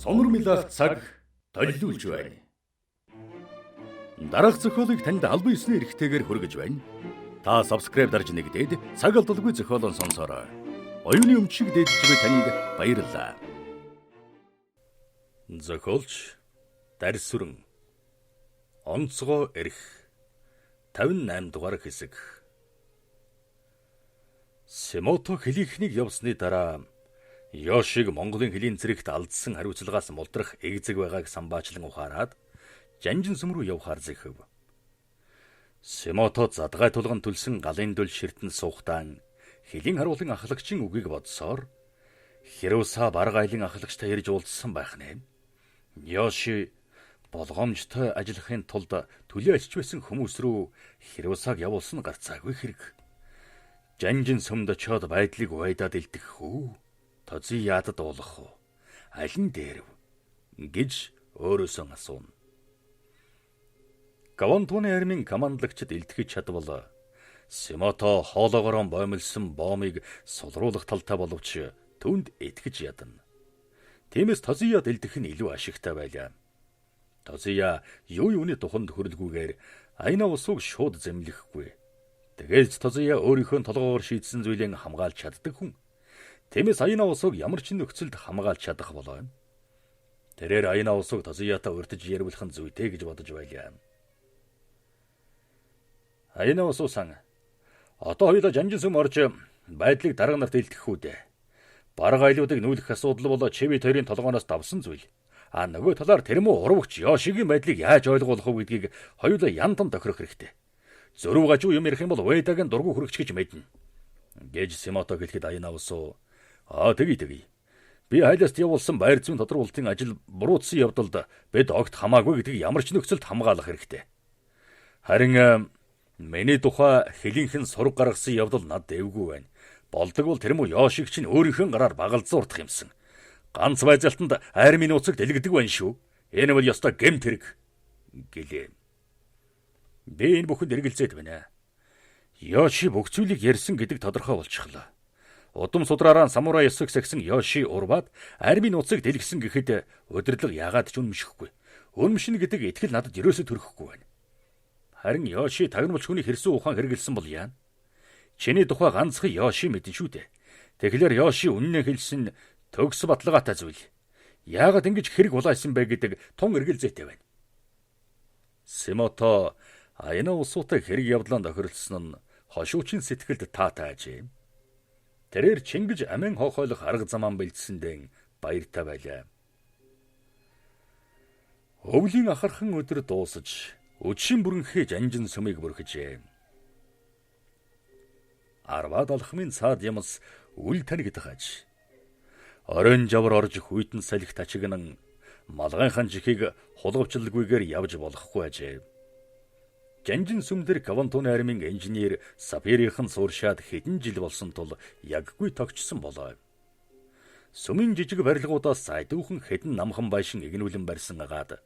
Сонор милах цаг толилуулж байна. Дараах зохиолыг танд албан ёсны эрхтэйгээр хүргэж байна. Та subscribe дарж нэгдээд цаг алдалгүй зохиолон сонсоорой. Оюуны өмчийг дээдэлж буй танд баярлалаа. Зохиолч Дарьсүрэн. Онцгой эрх. 58 дугаар хэсэг. Симото хөлийнхнийг явсны дараа Йошиг Монголын хөлийн зэрэгт алдсан хариуцлагаас мултрах эгзэг байгааг самбаачлан ухаарад Жанжин сүм рүү явхаар зэхэв. Симото задгай тулган төлсөн галын дөл ширтэн суухдаа хөлийн харуулын ахлагчийн үгийг бодсоор Хирууса барга айлын ахлагчтай ирж уулзсан байх нэ. Йоши болгоомжтой ажиллахын тулд төлөө ачиж байсан хүмүүс рүү Хирусаг явуулсан гарцаагүй хэрэг. Жанжин сүмд очиод байдлыг уйдаад илтгэх үү? Този яадад уулах уу? Аль нь дээрв? Гэж өөрөөсөө асууна. Кавантуны армийн командлагчид илтгэж чадвал Симото хоолоогоороо боомлсон боомыг сулруулах талтай боловч түүнд итгэж ядна. Тиймээс Тозияд илтгэх нь илүү ашигтай байлаа. Тозия юу юуны туханд хөрөлгүйгээр Аяна усуг шууд зэмлэхгүй. Тэгэл Тозия өөрийнхөө толгоогоор шийдсэн зүйлийг хамгаалж чаддаг хүн. Тиймээс Аяна усуг ямар ч нөхцөлд хамгаалж чадах болоо. Тэрээр Аяна усуг Тозиятай урьдаж ярилцах нь зүйтэй гэж бодож байлаа. Аяна усуусан. Одоо хоёулаа жанжин сүм орж байдлыг дарга нарт илтгэх үү дээ. Барга айлуудыг нүүлэх асуудал бол Чивит хоёрын толгооноос давсан зүйл. А нөгөө талаар тэр муу урвагч Йошигийн байдлыг яаж ойлгуулах вэ гэдгийг хоёулаа яндан тохирох хэрэгтэй. Зөрүү гажуу юм ярих юм бол Вэдагийн дургу хүрэгч гэж мэднэ. Гэж Симото хэлэхэд Аяна усуу. Аа тэгье тэгье. Би хайласт явуулсан байр зүйн тодруулалтын ажил буруутсан явдалд бид огт хамаагүй гэдгийг ямар ч нөхцөлд хамгаалах хэрэгтэй. Харин миний тухай хөлийнхэн сураг гаргасан явдал над дэвгүй байна. Болдог бол тэр муу Йошиг чинь өөрийнхөө гараар багалзуурдах юмсан. Ганц байзалтанд армийн нууцыг дэлгэдэг байна шүү. Энэ бол ёстой гэмт хэрэг гэлээ. Би энэ бүхэнд эргэлзээд байна. Йоши бүх зүйлийг ярьсан гэдэг тодорхой болчихлоо. Удам судраараа самурай ёсыг сахисан Йоши урваад армийн нууцыг дэлгэсэн гэхэд удирдлага яагаад ч үнэмшихгүй. Үнэмшинэ гэдэг итгэл надад ерөөсөө төрөхгүй байна. Харин Йоши тагнуулч хүний хэрсэн ухаан хэрэгэлсэн бол яана? Чиний тухай ганцхан Йоши мэдэн шүү дээ. Тэгэхээр Йоши үннээ хэлсэн төгс баталгаатай зүйл. Яагаад ингэж хэрэг улаасан бэ гэдэг тун эргэлзээтэй байна. Симото Аяна усуутай хэрэг явдлаа тохиролцсон нь хошуучийн сэтгэлд таатай ажээ. Тэрээр Чингэж амин хохойлох арга замаан бэлдсэндээ баяртай байлаа. Өвлийн ахархан өдөр дуусаж өдшин бүрэнхээ жанжин сүмийг бүрхжээ. Арваад алхмын цаад ямас үл танигдах аж. Оройн жавар орж хүйтэн салхи тачигнан малгайхан чихийг хулгавчлалгүйгээр явж болохгүй ажээ. Жанжин сүм дээр Кавантуны армийн инженер Сапирийнхэн сууршаад хэдэн жил болсон тул яггүй тогтсон болоо. Сүмийн жижиг барилгуудаас зайдуухан хэдэн намхан байшин игнүүлэн барьсан агаад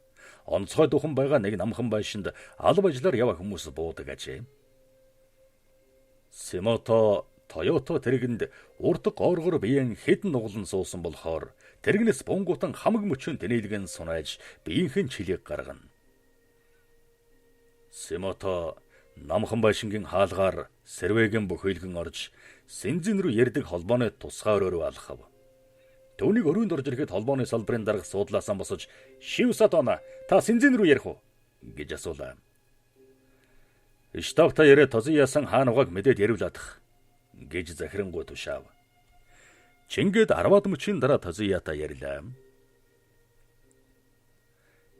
онцгой духан байгаа нэг намхан байшинд алба ажиллаар яваа хүмүүс буудаг ажээ. Симото Тойота тэргэнд урд гооргор биеэн хэдэн нугалан суусан болохоор тэрэгнээс бунгуутан хамаг мөчөн тэнэлгэн сунааж биеийнхэн чилийг гаргана. Симото намхан байшингийн хаалгаар сэрвэгийн бөхөйлгөн орж сэнзэн рүү ярддаг холбооны тусгай өрөө рүү алхав. Түүнийг өрөөнд орж ирэхэд холбооны салбарын дарга суудлаасаа босож "Шивсатона та сэнзэн рүү ярих уу?" гэж асуулаа. Штабта яриа Тозиясан хаан угааг мэдээд яривлаадах гэж захирангуй тушаав. Чингээд 10-аад мөчийн дараа Тозиятай ярьлаа.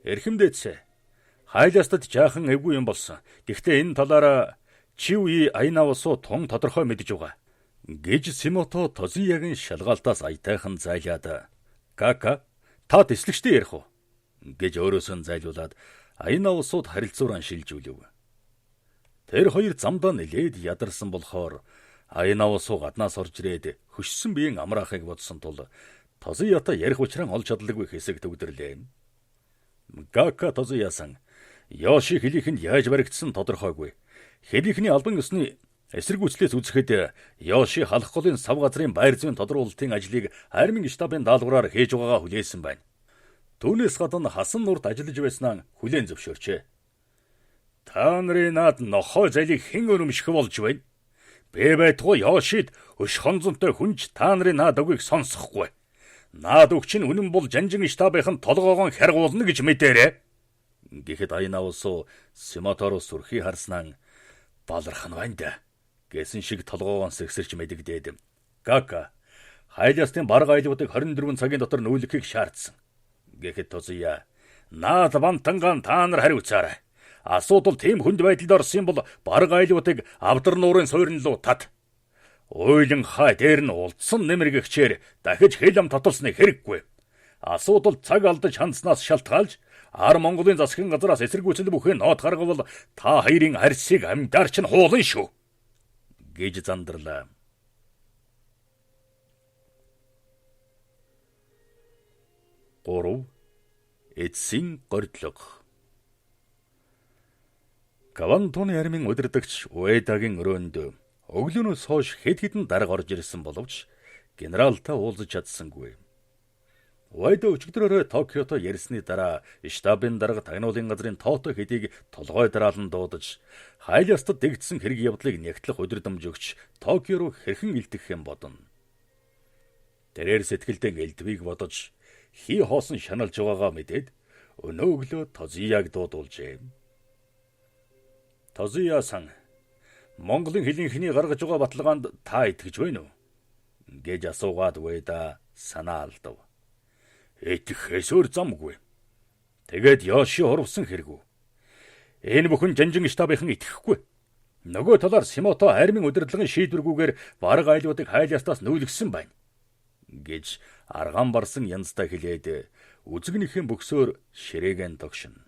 Эрхэмдээц хайлаастад жаахан эвгүй юм болсон. Гэхдээ энэ талаараа Чив и Аяна усуу тун тодорхой мэдэж байгаа гэж Симото Тозиягийн шалгаалтаас аятайхан зайлаад "Кака та тэслэгчтэй ярих уу?" гэж өөрөөсөө зайлуулад Аяна усууд харилцууран шилжүүлв. Тэр хоёр замдаа нэлээд ядарсан болохоор Аяна усуу гаднаас орж ирээд хөшсөн биеийн амраахыг бодсон тул Тозията ярих учраа олж чадлаггүй хэсэг төгдөрлээ. Гака Тозиясан Йоши хөлийнхэнд яаж баригдсан тодорхойгүй. Хөлийнхний албан ёсны Эсэргүүцлээс үзэхэд Йоши халах голын сав газрын байр зүйн тодруулалтын ажлыг армийн штабын даалгавраар хийж байгаагаа хүлээсэн байна. Түүнээс гадна Хасан нурд ажиллаж байснаа хүлээн зөвшөөрчээ. Та нарын наад нохой залийг хэн өрөмших болж байна? Би байтугай Йошид өш хонзонтой хүнж та нарын наад үгийг сонсохгүй. Наад үг чинь үнэн бол жанжин штабынхан толгоогоон харгуулна гэж мэдээрэй. Гэхэд Аянаусу Симаторо сүрхий харснаа баларх нь байна да гэсэн шиг толгоогоон сэгсэрч мэдэгдээд. Гака хайлаастын барга айлуудыг 24 цагийн дотор нүүлгэхийг шаардсан. Гэхэд Тозия наад бантангаан та нар хариуцаарай. Асуудал тийм хүнд байдалд орсон бол барга айлуудыг авдар нуурын суурин руу тат. Уйлан хай дээр нь улдсан нэмэргэгчээр дахиж хэл ам таталсны хэрэггүй. Асуудал цаг алдаж хандснаас шалтгаалж ар Монголын засгийн газраас эсэргүүцэл бүхий ноот гаргавал та хоёрын арьсыг амьдаар чинь хуулна шүү гэж зандарлаа. Гурав эцсийн гордлого. Кавантоны армийн удирдагч Уэдагийн өрөөнд өглөөнөөс хойш хэд хэдэн дарга орж ирсэн боловч генералтай уулзаж чадсангүй. Уэда өчигдөр орой Токиото ярьсны дараа штабын дарга тагнуулын газрын тоотой хэдийг толгой дараалан дуудаж хайлаастад дэгдсэн хэрэг явдлыг нягтлах удирдамж өгч Токио руу хэрхэн илтгэх юм бодно. Тэрээр сэтгэлдээ элдвийг бодож хий хоосон шаналж байгаагаа мэдээд өнөө өглөө Тозияг дуудуулжээ. Тозия сан, Монголын хилэнхний гаргаж байгаа баталгаанд та итгэж байна уу? гэж асуугаад Уэда санаа алдав. Итгэхээс өөр замгүй. Тэгээд Йоши урвсан хэрэгүү. Энэ бүхэн жанжин штабынхан итгэхгүй. Нөгөө талаар Симото армийн удирдлагын шийдвэргүйгээр бараг айлуудыг хайлаастаас нүүлгсэн байна гэж аргаан барсан янзтай хэлээд үзэгнийхэн бөксөөр ширээгэн тогшино.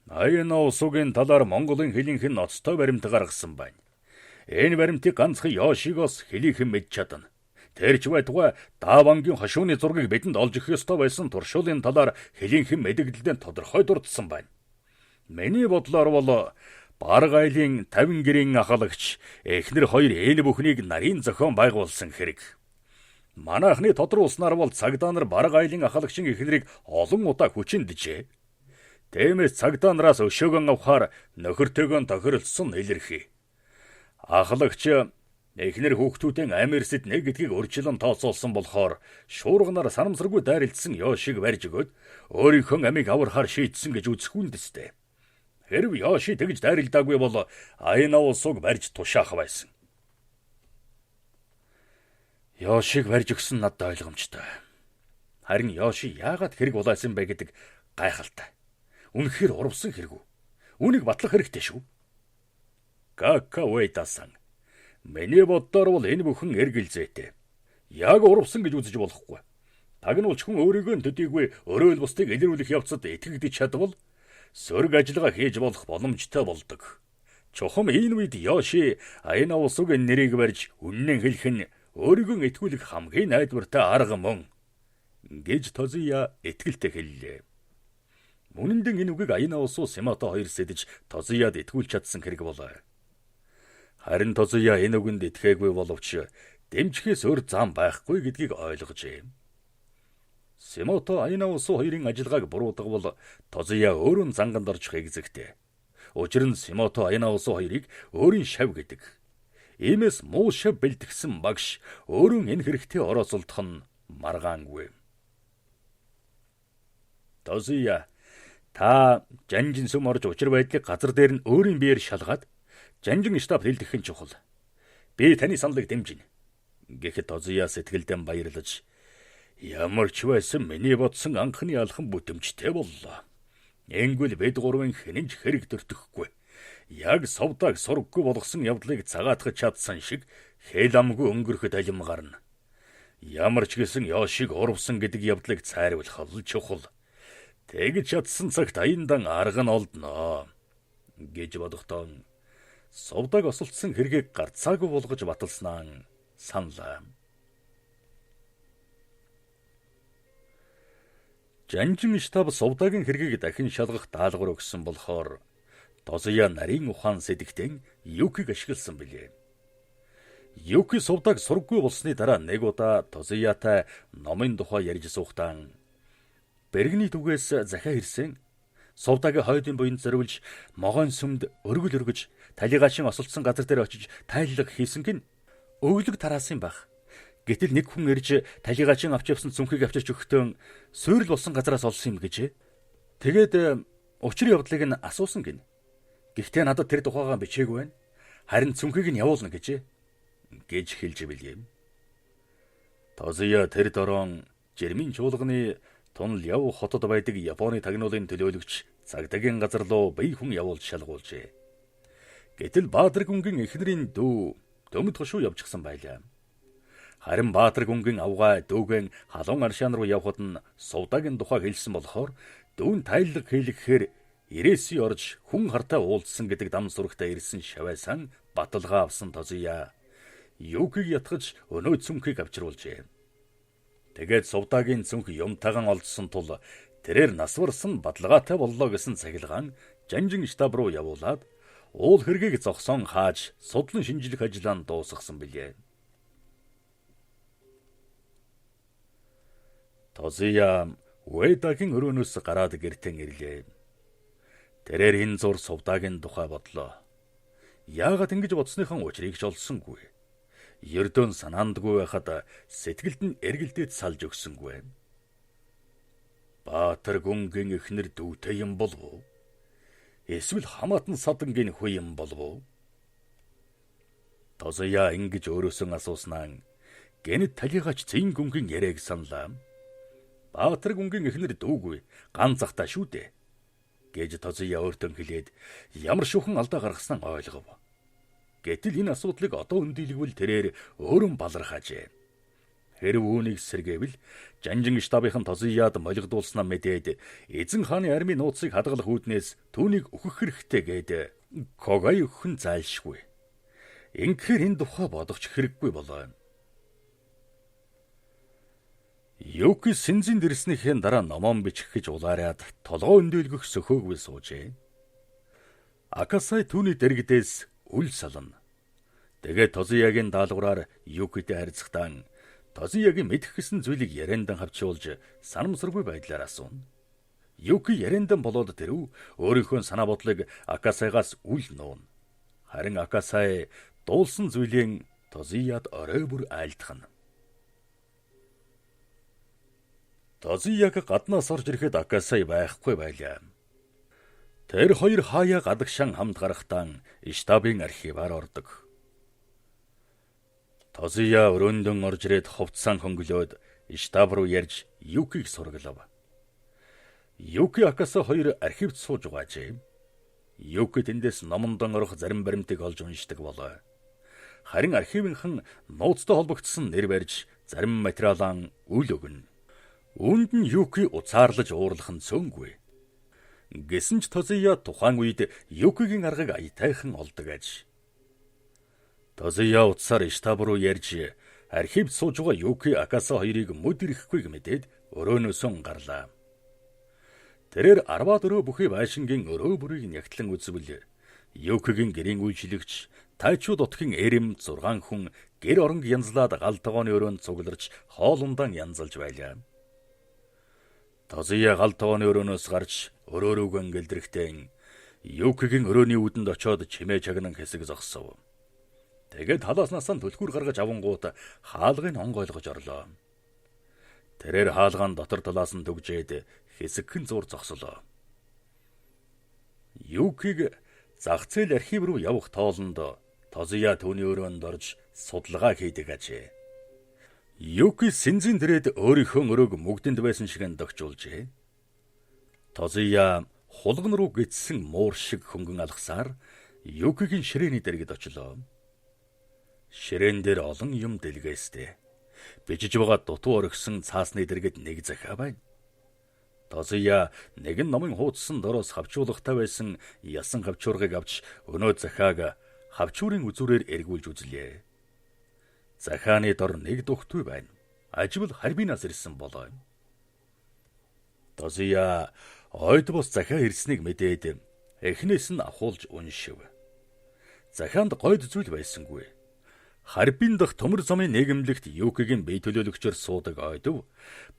Аяна усугийн талаар Монголын хилэнхэн ноцтой баримт гаргасан байна. Энэ баримтыг ганцхан Йошигоос хилийнхэн мэдж чадна. Тэр ч байтугай Давангийн хошууны зургийг бидэнд олж өгөх ёстой байсан туршуулын талаар хилийнхэн мэдэгдэлдээ тодорхой дурдсан байна. Миний бодлоор бол бараг айлын 50 гэрийн ахалагч эхнэр хоёр энэ бүхнийг нарийн зохион байгуулсан хэрэг. Манайхны тодруулснаар бол цагдаа нар бараг айлын ахалагчийн эхнэрийг олон удаа хүчинджээ. Тиймээс цагдаа нараас өшөөгөн авахаар нөхөртэйгөө тохиролцсон илэрхий. Ахалагч эхнэр хүүхдүүдийн амирсэд нэг гэдгийг урьдчилан тооцоолсон болохоор шуурганаар санамсаргүй дайралтсан Йошиг барьж өгөөд өөрийнхөө амийг аврахаар шийдсэн гэж үзэх үндэстэй. Хэрв Йоши тэгж дайралдаагүй бол Аяна улсыг барьж тушаах байсан. Йошиг барьж өгсөн надад ойлгомжтой. Харин Йоши яагаад хэрэг булаасан бэ гэдэг гайхалтай. Үнэхээр урвсан хэрэг үү? Үүнийг батлах хэрэгтэй шүү. Гака Уэдасан. Миний бодлоор бол энэ бүхэн эргэлзээтэй. Яг урвсан гэж үзэж болохгүй. Тагнуулч хүн өөрийгөө төдийгүй өрөөл бусдыг илрүүлэх явцад итгэгдэж чадвал сөрөг ажиллагаа хийж болох боломжтой болдог. Чухам энэ үед Йоши Аяна улсыг нэрийг барьж үннэн хэлэх нь өөрийгөө итгүүлэх хамгийн найдвартай арга мөн гэж Тозия итгэлтэй хэллээ. Үнэн дээр энэ үгийг Аяна улсуу Симато хоёр сэдэж Тозияд итгүүлж чадсан хэрэг болоо. Харин Тозия энэ үгэнд итгээгүй боловч дэмжихээс өөр зам байхгүй гэдгийг ойлгожээ. Симото Аяна улсуу хоёрын ажиллагааг буруутгавал Тозия өөрөө занганд орчих эгзэгтэй. Учир нь Симото Аяна улсуу хоёрыг өөрийн шав гэдэг. Иймээс муу шав бэлтгэсэн багш өөрөө энэ хэрэгтэй орооцолдох нь маргаангүй. Тозия та жанжин сүм орж учир байдлыг газар дээр нь өөрийн биеэр шалгаад жанжин штаб хэлдэх нь чухал. Би таны саналыг дэмжинэ. Гэхэд Тозия сэтгэлдэн баярлаж ямар ч байсан миний бодсон анхны алхам бүтэмжтэй боллоо. Энгүүл бид гурвын хинэн ч хэрэг дөртөхгүй. Яг совдаг сурггүй болгосон явдлыг цагаатгаж чадсан шиг хэл амгүй өнгөрөхөд алим гарна. Ямар ч гэсэн Йошиг урвсан гэдэг явдлыг цайруулах л чухал. Тэгж чадсан цагт аяндан арга нь олдноо гэж бодохдоо сувдаг осолдсон хэргийг гарцаагүй болгож баталснаа саналаа. Жанжин штаб сувдагийн хэргийг дахин шалгах даалгавар өгсөн болохоор Тозия нарийн ухаан сэдэгтэн Юкиг ашигласан билээ. Юки сувдаг сурггүй болсны дараа нэг удаа Тозиятай номын тухай ярьж суухдаа бэргэний түгээс захиа ирсэн. Сувдагийн хойдын буянд зориулж могоон сүмд өргөл өргөж талигаашин осолдсон газар дээр очиж тайллага хийсэн гин өглөг тараасан байх. Гэтэл нэг хүн ирж талигаашин авч явсан цүнхийг авчирч өгөхдөө суурил болсон газараас олсон юм гэжээ. Тэгээд учир явдлыг нь асуусан гин. Гэхдээ надад тэр тухайгаа бичээгүй байна. Харин цүнхийг нь явуулна гэжээ гэж хэлж билээ. Тозия тэр дорон жирмийн чуулганы тунал яв хотод байдаг Японы тагнуулын төлөөлөгч цагдаагийн газар руу бие хүн явуулж шалгуулжээ. Гэтэл Баатар гүнгийн эхнэрийн дүү төмөд хошуу явчихсан байлаа. Харин Баатар гүнгийн авгай дүүгэн халуун аршаан руу явхад нь сувдагийн тухай хэлсэн болохоор дүүн тайллага хийлгэхээр ирээсий орж хүн хартай уулзсан гэдэг дам сурагтай ирсэн шавайсан баталгаа авсан Тозия Юкиг ятгаж өнөө цүнхийг авчруулжээ. Тэгээд сувдагийн цүнх юмтайгаан олдсон тул тэрээр насварсан баталгаатай боллоо гэсэн цахилгаан жанжин штаб руу явуулаад уул хэргийг зогсоон хааж судлан шинжлэх ажлаа дуусгасан билээ. Тозия Уэдагийн өрөөнөөс гараад гэртээ ирлээ. Тэрээр энэ зур сувдагийн тухай бодлоо. Яагаад ингэж бодсныхан учрыг ч олсонгүй. Ердөөн санаандгүй байхад сэтгэлд нь эргэлдээд салж өгсөнгүй. Баатар гүнгийн эхнэр дүүтэй юм болов уу? Эсвэл хамаатан садангийн хүү юм болов уу? Тозия ингэж өөрөөсөө асууснаа гэнэт талигаач зин гүнгийн яриаг саналаа. Баатар гүнгийн эхнэр дүүгүй ганц захтаа шүү дээ гэж Тозия өөртөө хэлээд ямар шүүхэн алдаа гаргаснаа ойлгов. Гэтэл энэ асуудлыг одоо өндийлгвэл тэрээр өөрөн балархаажээ. Хэрв үүнийг сэргээвэл жанжин штабынхан Тозияд молигдуулснаа мэдээд эзэн хааны армийн нууцыг хадгалах үүднээс түүнийг өөхөх хэрэгтэй гээд Когай өгөх нь зайлшгүй. Ингэхээр энэ тухай бодох ч хэрэггүй болоо. Юки Синзин дэрснийхээ дараа номоон бичих гэж улаараад толгой өндийлгөх сөхөөгүй суужээ. Акасай түүний дэргэдээс үл сална. Тэгээд Тозиягийн даалгавраар Юкитэй харьцахдаа Тозиягийн мэдэх гэсэн зүйлийг яриандан хавчуулж санамсаргүй байдлаар асууна. Юки яриандан болоод тэрв өөрийнхөө санаа бодлыг Акасайгаас үл нууна. Харин Акасай дуулсан зүйлийн Тозияд орой бүр айлтгана. Тозияг гаднаас орж ирэхэд Акасай байхгүй байлаа. Тэр хоёр хаяа гадагшаан хамт гарахдаа штабын архиваар ордог. Тозия өрөөндөн орж ирээд хувцсаа хөнгөлөөд штаб руу ярьж Юкиг сургалав. Юки Акаса хоёр архивд сууж байжээ. Юки тэндээс номондон орох зарим баримтыг олж уншдаг болоо. Харин архивынхан нууцтай холбогдсон нэр барьж зарим материалаа үл өгнө. Үүнд нь Юки уцаарлаж уурлах нь цөөнгүй. Гэсэн ч Тозия тухайн үед Юкигийн аргыг аятайхан олдог аж. Тозия утсаар штаб руу ярьж архивд сууж байгаа Юки Акаса хоёрыг мөд ирэхгүйг мэдээд өрөөнөөсөн гарлаа. Тэрээр 10-аад өрөө бүхий байшингийн өрөө бүрийг нягтлан үзвэл Юкигийн гэрийн үйлчлэгч Тайчуу дутгийн эрэм 6 хүн гэр оронг янзлаад гал тогооны өрөөнд цугларч хоолундаан янзалж байлаа. Тозия гал тогооны өрөөнөөс гарч өрөө рүүгэн гэлдрэхтэн Юкигийн өрөөний үүдэнд очиод чимээ чагнан хэсэг зогсов. Тэгээд талааснаас нь түлхүүр гаргаж авангуут хаалгыг онгойлгож орлоо. Тэрээр хаалгаан дотор талаас нь түгжээд хэсэгхэн зур зогслоо. Юкиг зах зээл архив руу явах тоолонд Тозия түүний өрөөнд орж судалгаа хийдэг ажээ. Юки Синзин дэрээд өөрийнхөө өрөөг мөгдөнд байсан шиг догжуулжээ. Тозия хулган руу гитсэн муур шиг хөнгөн алгасаар Юкигийн ширээний дэргэд очлоо. Ширээн дээр олон юм дэлгээстэй. Бичиж байгаа дутуу орхисон цаасны дэргэд нэг захиа байна. Тозия нэгэн номын хуудсан дороос хавчуулгатай байсан ясан хавчуургыг авч өнөө захиаг хавчуурын үзүүрээр эргүүлж үзлээ. Захааны дор нэг дугтуй байна. Ажибл Харбинаас ирсэн болоо. Тозия ойд бус захиа ирснийг мэдээд Эхнээс нь авхуулж уншив. Захианд гойд зүйл байсангүй. Харбин дахь төмөр замын нийгэмлэгт Юкигийн бие төлөөлөгчөөр суудаг ойдов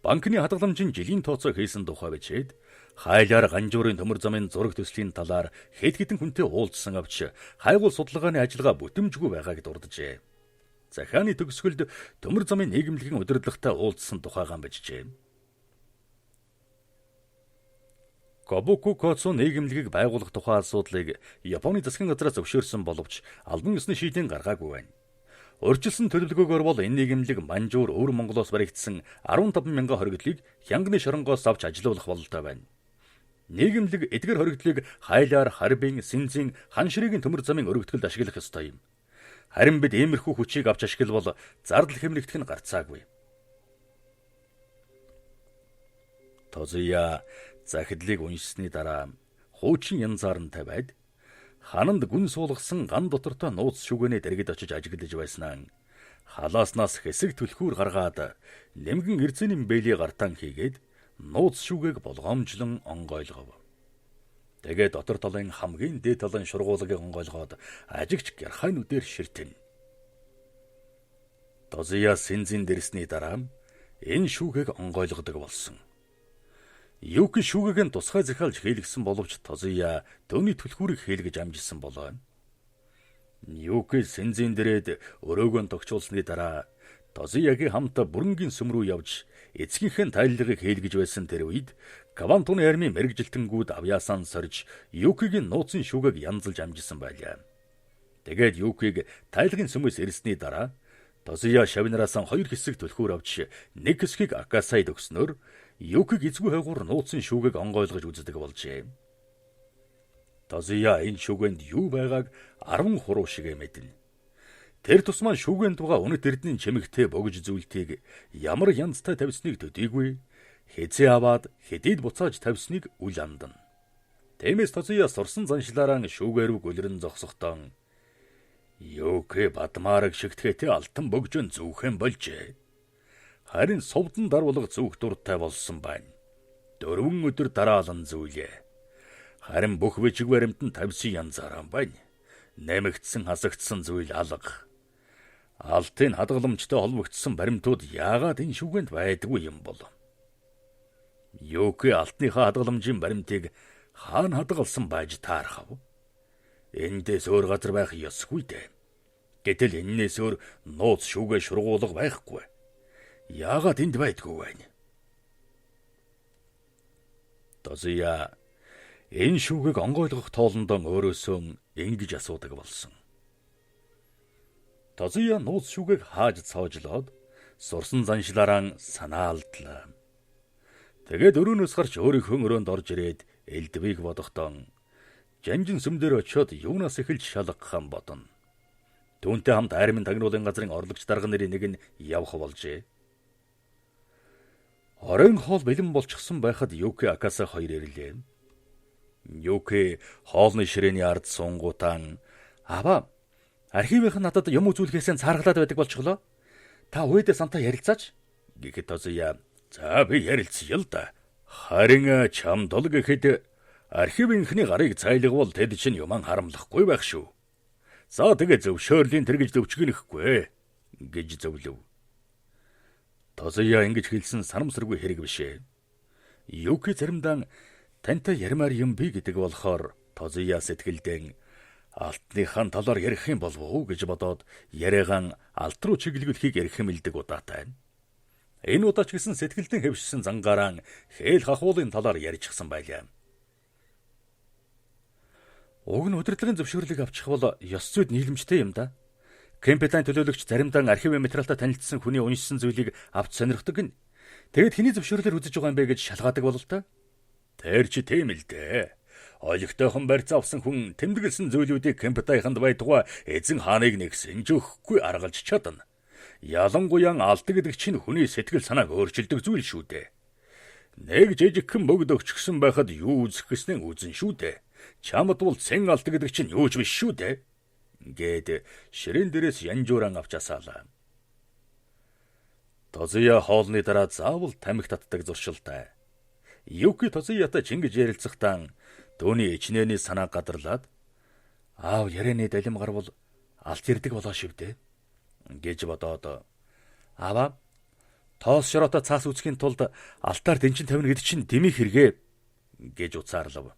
банкны хадгаламжийн жилийн тооцоо хийсэн тухай бичээд хайлаар ганжуурын төмөр замын зураг төслийн талаар хэд хэдэн хүнтэй уулзсан авч хайгуул судалгааны ажиллагаа бүтэмжгүй байгааг дурджээ. Захианы төгсгөлд төмөр замын нийгэмлэгийн удирдлагатай уулзсан тухайгаан бичжээ. Кобуку Коцу нийгэмлэгийг байгуулах тухай асуудлыг Японы засгийн газраас зөвшөөрсөн боловч албан ёсны шийдэл гаргаагүй байна. Урьдчилсан төлөвлөгөөгөөр бол энэ нийгэмлэг Манжуур, Өвөр Монголоос баригдсан 15 мянган хоригдлыг хянганы шоронгоос авч ажилуулах бололтой байна. Нийгэмлэг эдгээр хоригдлыг хайлаар, Харбин, Синзин, Ханширийн төмөр замын өргөтгөлд ашиглах ёстой юм. Харин бид иймэрхүү хүчийг авч ашиглавал зардал хэмнэгдэх нь гарцаагүй. Тозия захидлыг уншсны дараа хуучин янзаар нь тавиад хананд гүн суулгасан ган дотортой нууц шүгэний дэргэд очиж ажиглаж байснаа халааснаас хэсэг түлхүүр гаргаад нэмгэн эрзэний бэлий гартан хийгээд нууц шүгээг болгоомжлон онгойлгов. Тэгээ дотор талын хамгийн дээд талын шургуулагыг онгойлгоод ажигч гярхай нүдээр ширтэн. Тозия синзин дэрсний дараа энэ шүүгийг онгойлгодог болсон. Юки шүүгийг нь тусгай захиалж хийлгсэн боловч Тозия төвний түлхүүрийг хийлгэж амжисан болоо. Юки синзин дэрээд өрөөгөө тогтчулсны дараа Тозиягийн хамт бүрэнгийн сүм рүү явж эцгийнхээ тайллагыг хийлгэж байсан тэр үед Кавантуны армийн мэрэгжилтэнгүүд авьяасаа сорж Юкигийн нууцын шүүгийг янзалж амжисан байлаа. Тэгээд Юкиг тайлгын сүмээс ирсний дараа Тозия шавнараас хоёр хэсэг түлхүүр авч нэг хэсгийг Акасайд өгснөөр Юкиг эзгүй хайгуур нууцын шүүгийг онгойлгож үздэг болжээ. Тозия энэ шүүгэнд юу байгааг 10 хуруу шигэ мэднэ. Тэр тусмаа шүүгэнд байгаа үнэт эрдэнийн чимэгтэй богж зүйлтийг ямар янзтай тавьсныг төдийгүй хэзээ аваад хэдийд буцааж тавьсныг үл амдана. Тиймээс Тозия сурсан заншлаараа шүүгээ рүү гөлрөн зогсохдоо Юки бадмаараг шигтгэхтэй алтан бөгжөн зүүхэн болжээ. Харин сувдан дарвалга зүүх дуртай болсон байна. 4 өдөр дараалан зүйлээ. Харин бүх бичиг баримт нь тавьсан янзаараа байна. Нэмэгдсэн хасагдсан зүйл алга. Алтын хадгаламжтай холбогдсон баримтууд яагаад энэ шүгэнд байдгүй юм бол? Юки алтныхаа хадгаламжийн баримтыг хаана хадгалсан байж таарах вэ? Эндээс өөр газар байх ёсгүй дээ. Гэтэл эннээс өөр нууц шүүгээ шургуулга байхгүй. Яагаад энд байдгүй вэ? Тозия энэ шүүгийг онгойлгох тоолондоо өөрөөсөө ингэж асуудаг болсон. Тозия нууц шүүгийг хааж цоожлоод сурсан заншлаараа санаа алдлаа. Тэгээд өрөөнөөс гарч өөрийнхөө өрөөнд орж ирээд элдвийг бодохдоо жанжин сүм дээр очиод юунаас эхэлж шалгах бодно. Түүнтэй хамт армийн тагнуулын газрын орлогч дарга нарын нэг нь явах болжээ. Оройн хоол бэлэн болчихсон байхад Юки Акаса хоёр ирлээ. Юки хоолны ширээний ард суунгуутаан "Аваа, архивынх нь надад юм үзүүлэхээсээ цааргалаад байдаг болчихлоо. Та өөдөө самтаа ярилцаач" гэхэд Тозия "За би ярилцъя л да. Харин чамд л гэхэд архивынхны гарыг цайлгавал тэд чинь юман харамлахгүй байх шүү. За тэгээ зөвшөөрлийн тэр гэж төвчгөнөхгүй" гэж зөвлөв. Тозия ингэж хэлсэн санамсаргүй хэрэг биш ээ. Юки заримдаа тантай ярмаар юм би гэдэг болохоор Тозия сэтгэлдээ алтныхаа талаар ярих юм болов уу гэж бодоод яриагаан алт руу чиглүүлэхийг эрхэмлдэг удаатай. Энэ удаа ч гэсэн сэтгэлдээ хэвшсэн зангаараа хээл хахуулын талаар ярьчихсан байлаа. Уг нь удирдлагын зөвшөөрлийг авчих бол ёс зүйд нийлэмжтэй юм да. Кемпетайн төлөөлөгч заримдаа архивын материалтай танилцсан хүний уншсан зүйлийг авч сонирхдог гин. Тэгэд хэний зөвшөөрлөөр үзэж байгаа юм бэ гэж шалгаадаг бололтой. Тэр чи тийм л дээ. Олигтойхон барьцаа авсан хүн тэмдэглэсэн зүйлүүдийг Кемпетайханд байтугай эзэн хааныг нэгсэн ч өгөхгүй аргалж чадна. Ялангуяа алт гэдэг чинь хүний сэтгэл санааг өөрчилдөг зүйл шүү дээ. Нэг жижигхэн бөгд өгчихсөн байхад юу үзэх гэснээ үзэн шүү дээ. Чамд бол цэн алт гэдэг чинь юу ч биш шүү дээ. Гээд ширээн дээрээс янжууран авч асаалаа. Тозия хоолны дараа заавал тамхи татдаг зуршилтай. Юки Тозиятай чингэж ярилцахдаа Түүний ичнээний санаа гадарлаад аав ярианы далим гарвал алт ярддаг болоо шивдэ гэж бодоод аава тоос шороотой цаас үүсгэхийн тулд алтаар дэнчин тавина гэдэг чинь дэмий хэрэгээ гэж уцаарлав.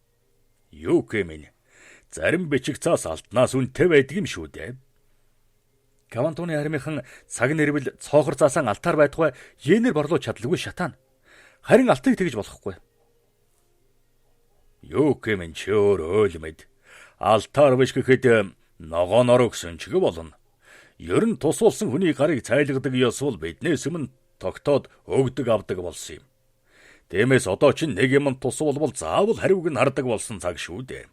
Юу гэмэн зарим бичиг цаас алтнаас үнэтэй байдаг юм шүү дээ. Кавантуны армийнхан цаг нэрвэл цоохор заасан алтаар байтугай йенээр борлуулж чадалгүй шатаана. Харин алтыг тэгж болохгүй. Юу гэмэн чи өөр өөл мэд. Алтаар биш гэхэд ногооноор өгсөн ч болно. Ер нь тус болсон хүний гарыг цайлгадаг ёс бол биднээс өмнө тогтоод өгдөг авдаг болсон юм. Тиймээс одоо чинь нэг юм тус болбол заавал хариуг нь хардаг болсон цаг шүү дээ.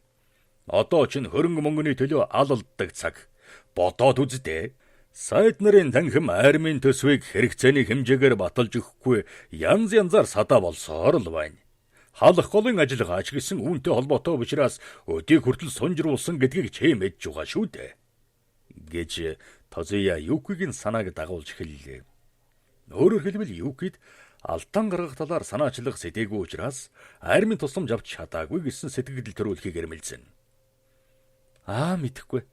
Одоо чинь хөрөнгө мөнгөний төлөө алалддаг цаг. Бодоод үздээ. Сайд нарын танхим армийн төсвийг хэрэгцээний хэмжээгээр баталж өгөхгүй янз янзаар садаа болсоор л байна. Халах голын ажиллагаач гэсэн үүнтэй холбоотой учраас өдийг хүртэл сунжруулсан гэдгийг чи мэдж байгаа шүү дээ гэж Тозия Юкигийн санааг дагуулж хэллээ. Өөрөөр хэлбэл Юкид алтан гаргах талаар санаачлах сэтээгүй учраас армийн тусламж авч чадаагүй гэсэн сэтгэгдэл төрүүлэхийг эрмэлзэн. Аа мэдэхгүй.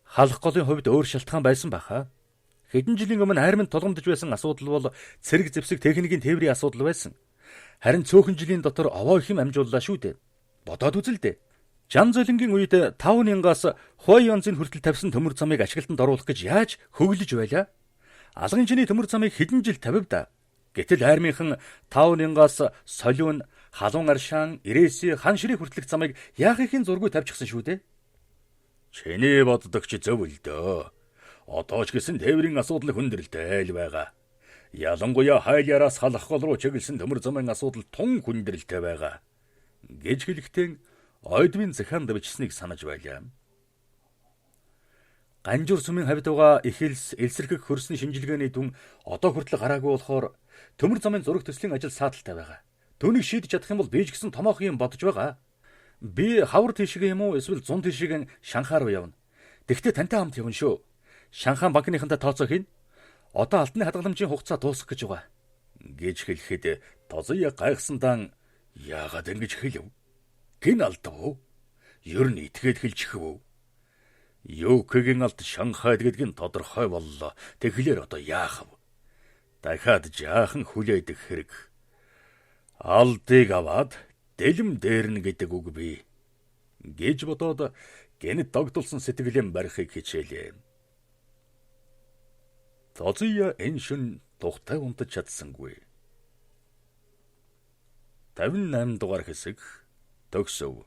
Халах голын хувьд өөр шалтгаан байсан баха. Хэдэн жилийн өмнө арминд тулгамдж байсан асуудал бол цэрэг зэвсэг техникийн тээврийн асуудал байсан. Харин цөөхөн жилийн дотор овоо их юм амжууллаа шүү дээ. Бодоод үзэл дээ. Жан золингийн үед 5000-аас Хуай янзын хүртэл тавьсан төмөр замыг ашиглалтанд оруулах гэж яаж хөглөж байлаа? Алган чиний төмөр замыг хэдэн жил тавив да. Гэтэл армийнхан 5000-аас Солиун, Халуун Аршаан, Ирэси, Хан ширээ хүртэлх замыг яахын зургүй тавьчихсан шүү дээ. Чиний боддог чи зөв л дөө. Одоо ч гэсэн тээврийн асуудал хүндрэлтэй л байгаа. Ялангуяа хайльяраас халах гол руу чиглэсэн төмөр замын асуудал тун хүндрэлтэй байгаа гэж хэлэхдээ ойдвын захаанд бичсэнийг санаж байлаа. Ганжуур сүмийн хавьд байгаа их элс элсэрхэг хөрсний шинжилгээний дүн одоо хүртэл гараагүй болохоор төмөр замын зураг төслийн ажил сааталтай байгаа. Түүнийг шийдэж чадах юм бол би ч гэсэн томоохон юм бодож байгаа. Би хавар тийшгээ юм уу эсвэл зун тийшгээ Шанхай руу явна. Тэгвэл тантай хамт явна шүү. Шанхай банкныхантай тооцоо хийн. Одоо алтны хадгаламжийн хугацаа дуусах гэж байгаа гэж хэлэхэд Тозия гайхсандаан яагаад ингэж хэлв? Гин алдав уу? Ер нь итгээд хэлчихв үү? Юкигийн алд Шанхайд гэдэг нь тодорхой боллоо. Тэгэхээр одоо яах вэ? Дахиад жаахан хүлээдэх хэрэг. Алдыг аваад дэлэм дээрнэ гэдэг үг бий гэж бодоод гэнэт догдолсон сэтгэлээ барихыг хичээлээ. Тозия энэ шөн тухтай унтаж чадсангүй. 58 дугаар хэсэг төгсөв.